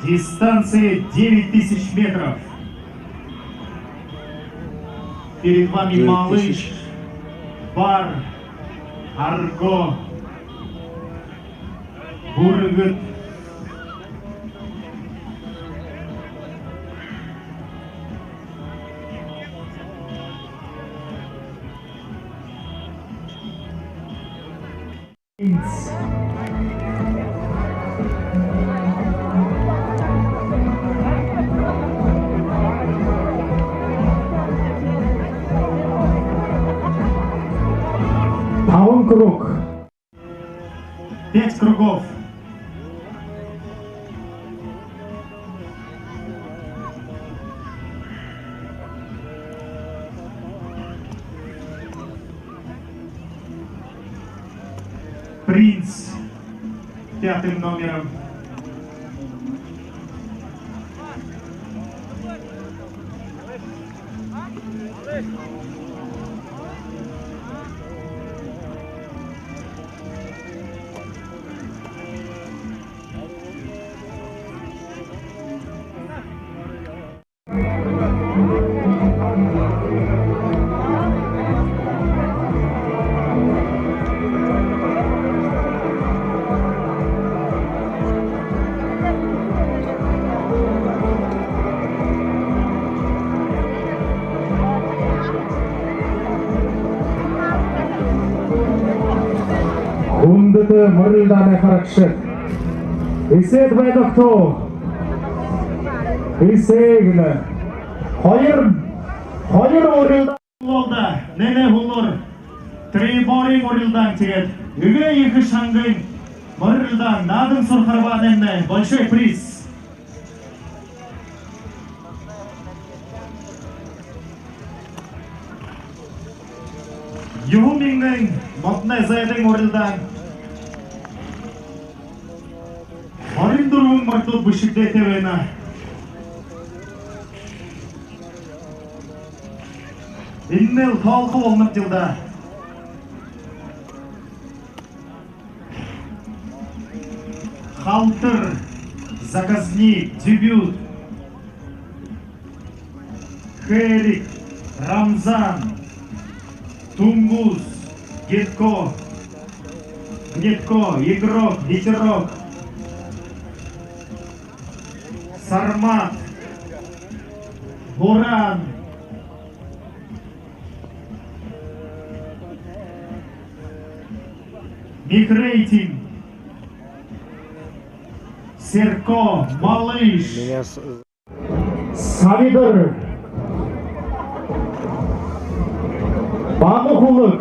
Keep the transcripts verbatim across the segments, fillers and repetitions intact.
Дистанция девять тысяч метров. Перед вами малыш, бар, арго, бүргэд. Таван круг. Пять кругов. Принц пятым номером. Хүндэтэ мүрэлдээнэй харагшад, эсээд байна гүт? Эсээгэнэ. Хоёр, хоёр мүрэлдээн болоо даа. Нэнэ хүлөөр триборын мүрэлдээн, тиигээд эгээ ехэ шангын мүрэлдээн, наадан суурхарбаа нэнэ. Большой приз. Юһэн мянган модоной зайдын мүрэлдээн. Хорин дүрбэн мордууд бэшэгдээтэй байна. Энэл тоолохо болонобди даа. Халтар, заказник, дебют. Хэрик, Рамзан, Тунгус, Гетко, Гнетко, игрок, ветерок. Сармат, Буран, Михрейтин, Серко, Малыш. Меня с- Сабидар Багахулаг.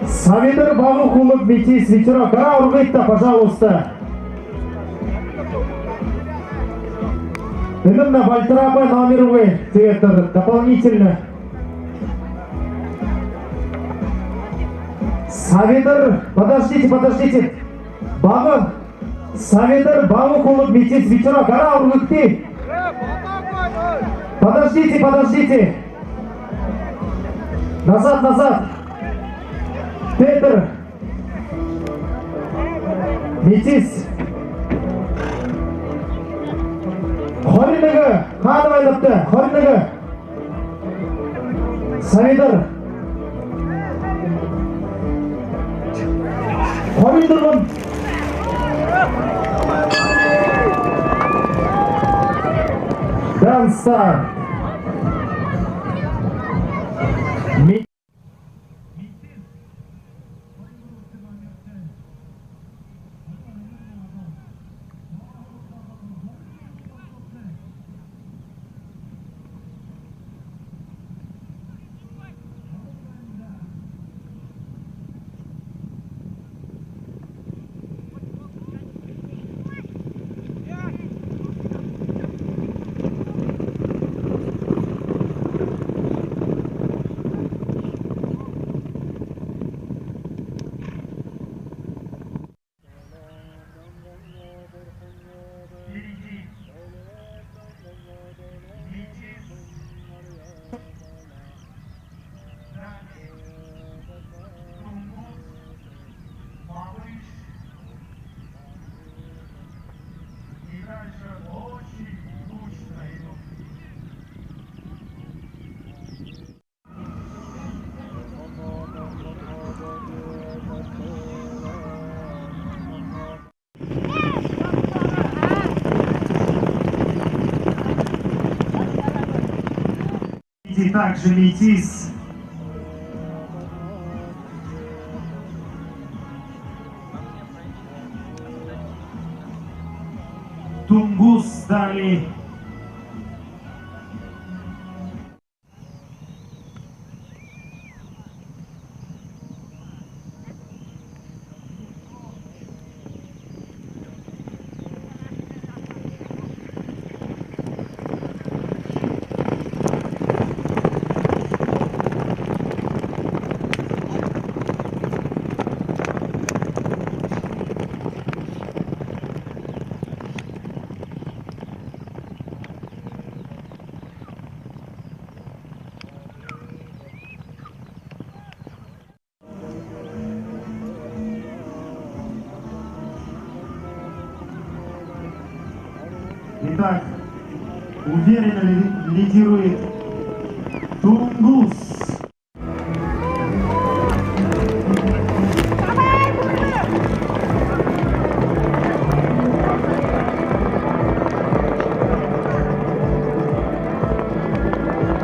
Сабидар Багахулаг, метис, ветерок. Гараа үргыт даа, пожалуйста. Энэмнай балтараа бай, номер үгы. Тиигээд дополнительно. Сабидар, подождите, подождите. Бага Сабидар Багахулаг, метис, ветерок. Гараа үргэгты. Подождите, подождите. Назад, назад. Петр. Метис. Хорин нэгэ. Хаана байнабта? Хорин нэгэ. Сабидар. Хорин дүрбэн. Дансар. Впереди метис, сзади Тунгус, Малыш, Также Метис. Тунгус далее. Итак, уверенно ли-, лидирует Тунгус.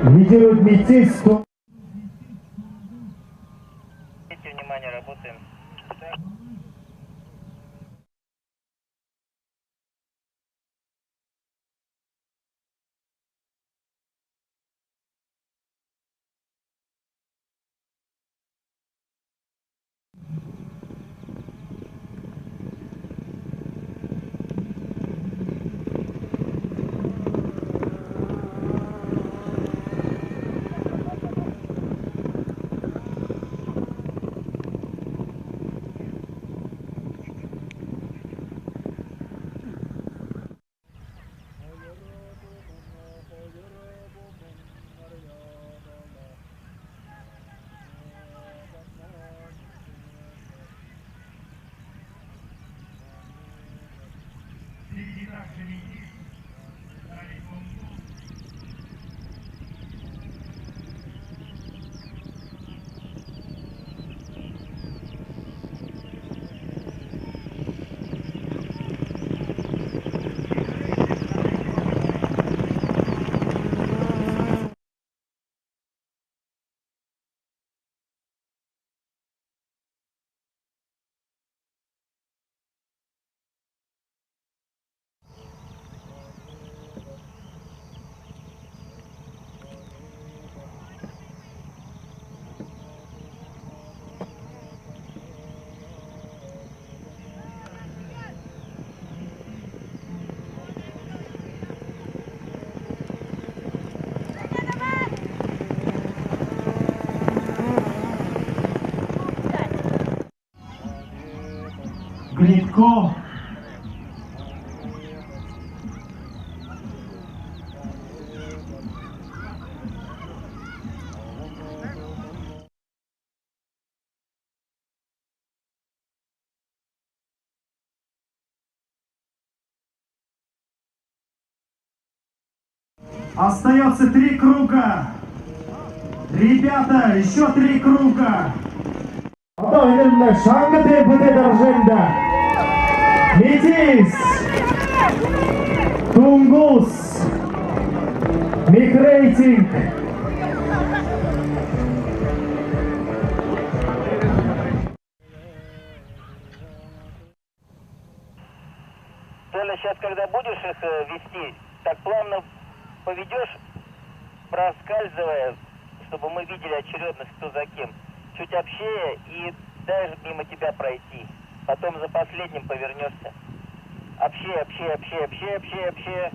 Лидирует Метис. Обратите внимание, работаем. Гридко. Остаётся три круга. Ребята, ещё три круга. Одоо энэ шанга темпэтэй даржа байна. Метис, Тунгус, Мехрейтинг. Толя, сейчас, когда будешь их, э, вести, так плавно поведёшь, проскальзывая, чтобы мы видели очередность, кто за кем. Чуть общее и дай мимо тебя пройти. Потом за последним повернёшься. Общее, общее, общее, общее, общее, общее.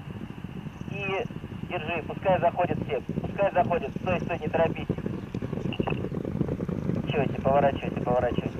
И держи, пускай заходят все. Пускай заходят. Стой, стой, не торопись. Поворачивайте, поворачивайте, поворачивайте.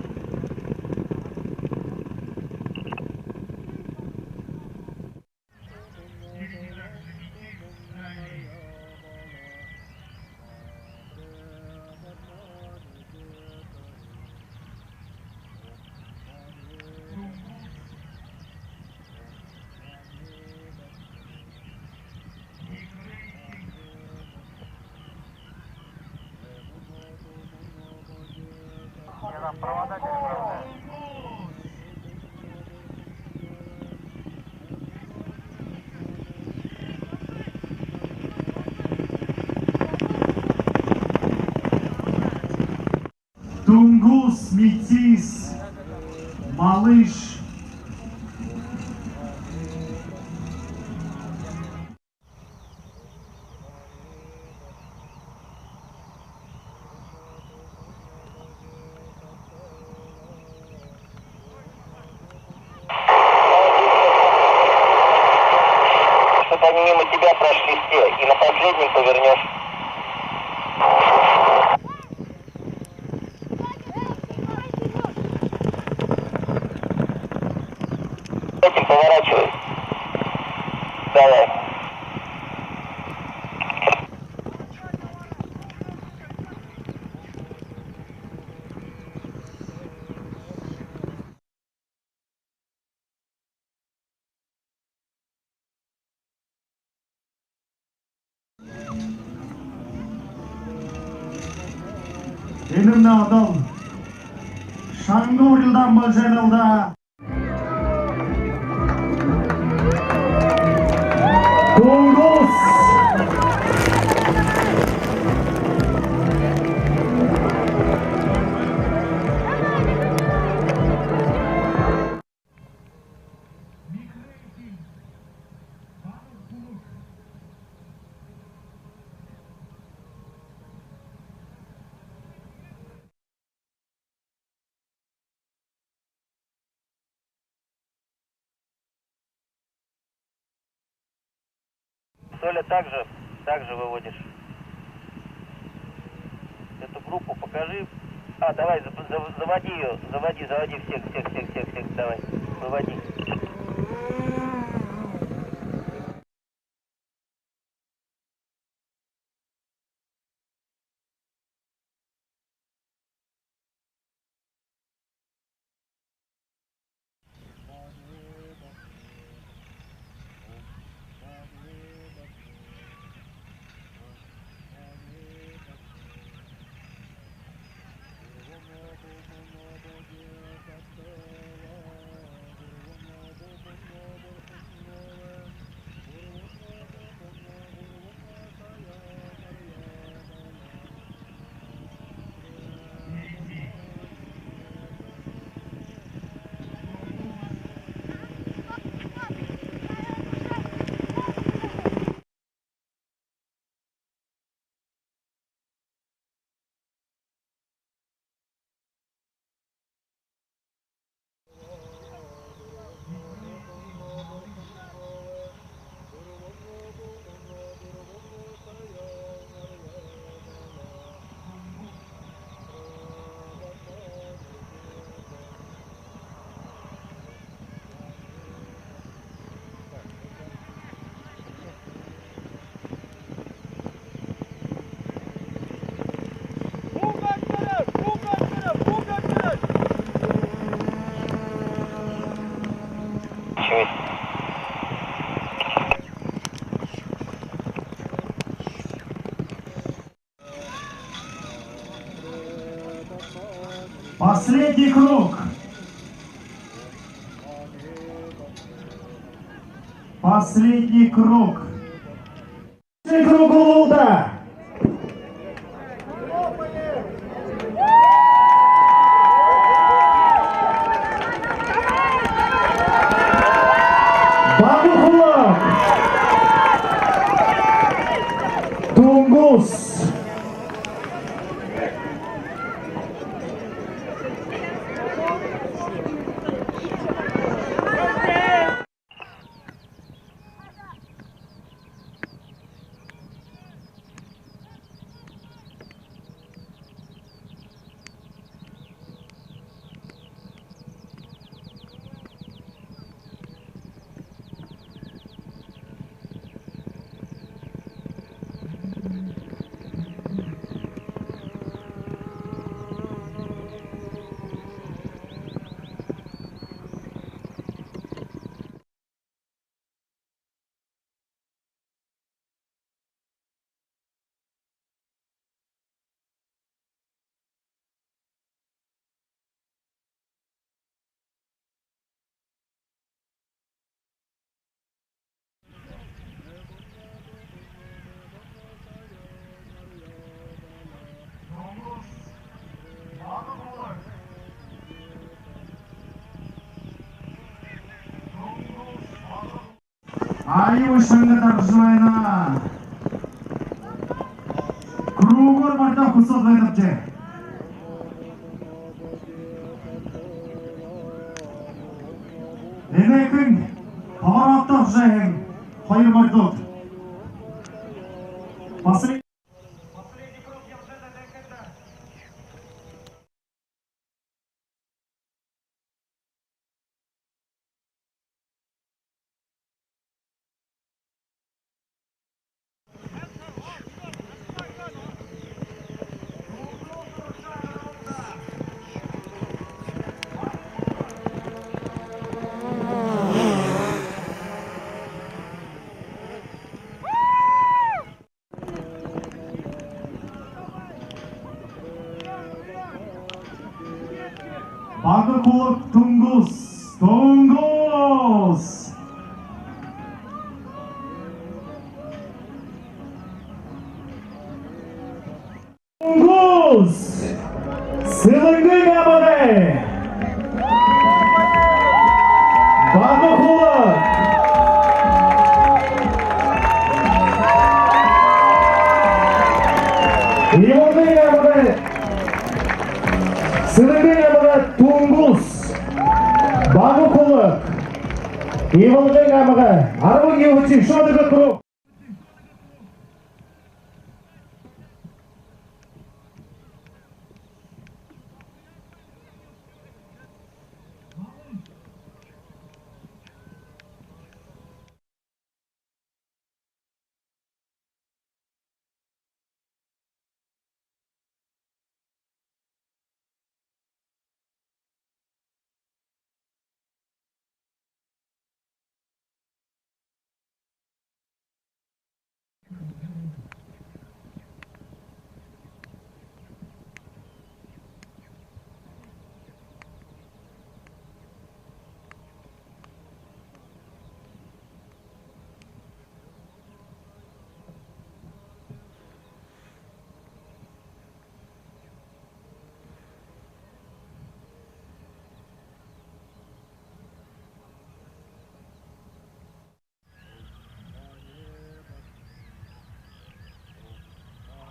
Тунгус, метис, малыш. Чтоб они мимо тебя прошли все, и на последнем повернёшь. Этим поворачивай. Давай. Энэмнай одоол шанга урилдаан болжо байна л даа. Тунгус. Соля, также, также выводишь. Эту группу покажи. А, давай, зав-, зав-, заводи её, заводи, заводи всех, всех, всех, всех, всех, давай, выводи. Последний круг. Последний круг. Последний круг болоо даа. Бага Хулаг. Тунгус. Аюу шанга даржа байна. Кругоор мордохо хүсөөд байнабди. Энэхэн хороотоо жэһэн хоёр мордоод. Последний Бага Хулаг, Тунгус. Тунгус. Тунгус. Сэлэнгын аймагай. Бага Хулаг. Ивалгын аймагай. Сэлэнгын аймагай Тунгус. Бага Хулаг. Ивалгын аймагай. Арбан юһэдэхи шатада групп.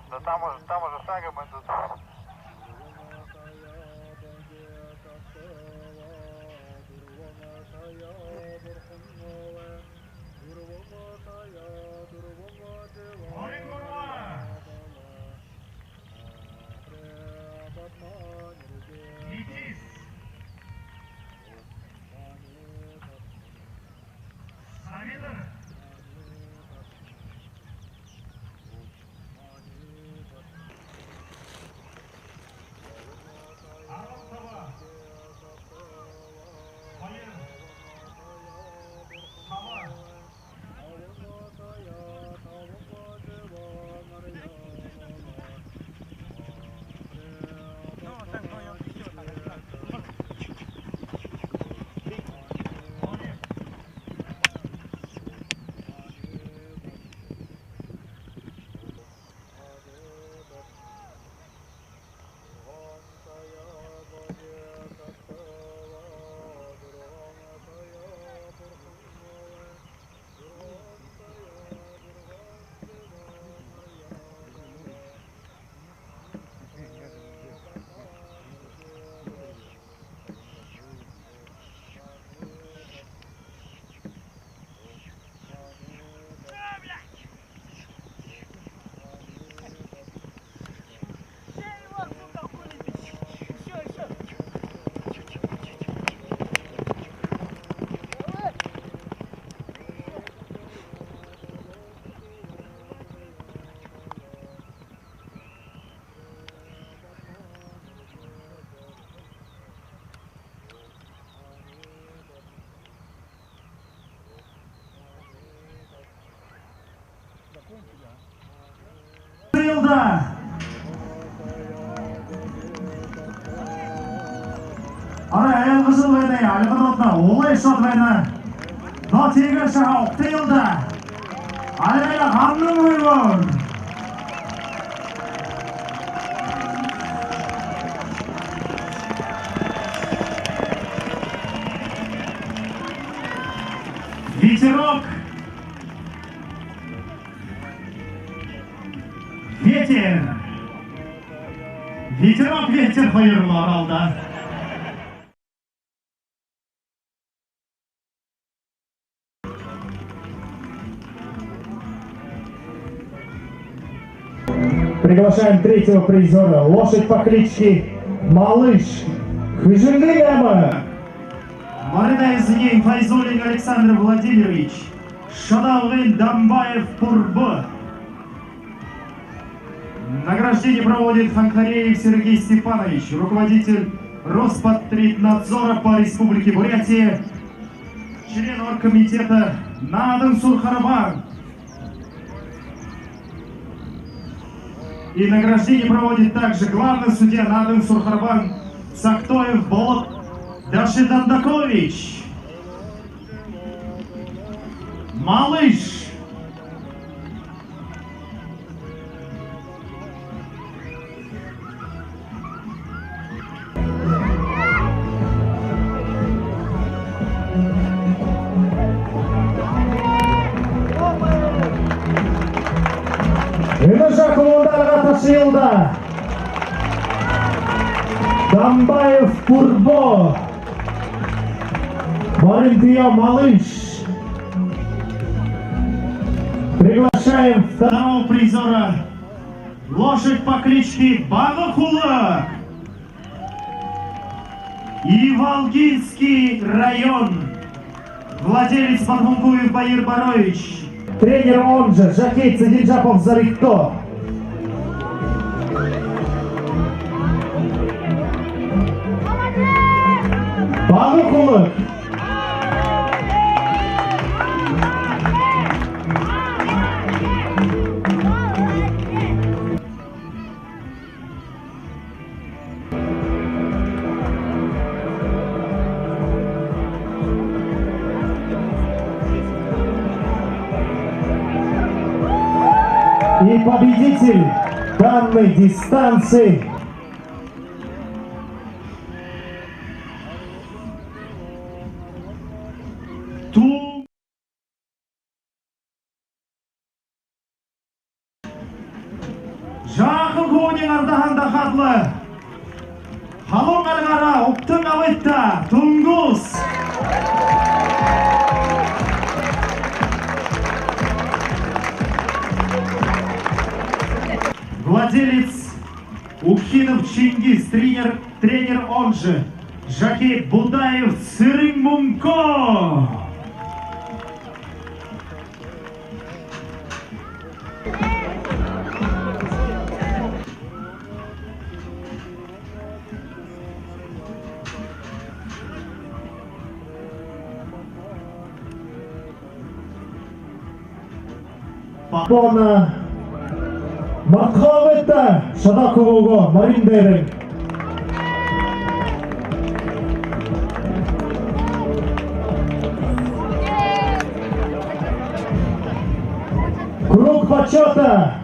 Да там уже, там уже шагом идут. Тыйылда. Арай айлгажал байна, альганууднай улай шууд байна. Но тиигээшье угтыйалда. Альгайла һанангүй. Ветерок. Ветерок Ветер хоёр лэ оролдоо. Приглашаем третьего призера. Лошадь по кличке Малыш. Хэжэнгын аймаг. Морин аймагай Файзуллин Александр Владимирович, Шодоогын Дамбаев Пурбо. Награждение проводит Ханхареев Сергей Степанович, руководитель Роспотребнадзора по Республике Бурятия, член оргкомитета Наадан Сурхарбаан. И награждение проводит также главный судья Наадан Сурхарбаан Сактоев Болот Дашидандакович. Малыш. Энэ жаахан ундалга ташыялдаа. Дамбаев Пурбо. Баринтыя Малыш. Приглашаем второго призера. Лошадь по кличке Бага Хулаг. Иволгинский район. Владелец Батхункуев Баир Бароевич. Тренер, он же жокей Цыденжапов Зарихто. Бага Хулаг. И победитель данной дистанции. Ту- Жаахан хүнэй ардаһан дахаад лэ. Халуун альгаараа угтан абыт даа, Тунгус. Владелец Ухинов Чингис, тренер, тренер, он же жокей Будаев Цырен Мунко. Папона мартахагүйт даа, шадаха хүбүүгээ морин дээрэнь. Круг почёта.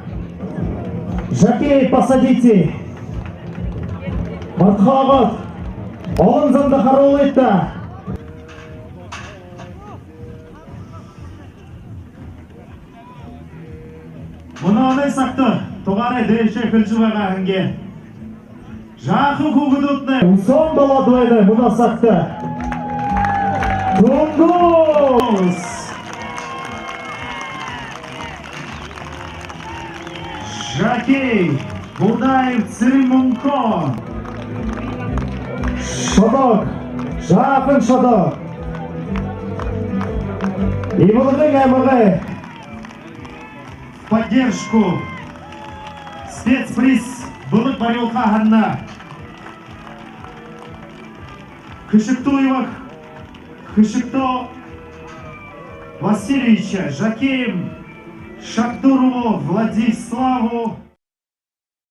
Жокеи, посадите. Мартахагүйт, олон зондо харуулыт даа. Мүнөө сагта тугаарай дээшээ хэлэжэ байгаа һэн гээ. Жаахан хүүгэдүүднай үсөөн болоод байна мүнөө сагта. Тунгус. Жокей Будаев Цырен Мунко. Шодог. Жаахан шодог. Ивалгын аймагай в поддержку спецприз бэлэг бариулха һанаа. Хэшэгтуев Хэшэгтөө Васильевича, жокеем Шагдурову Владиславу.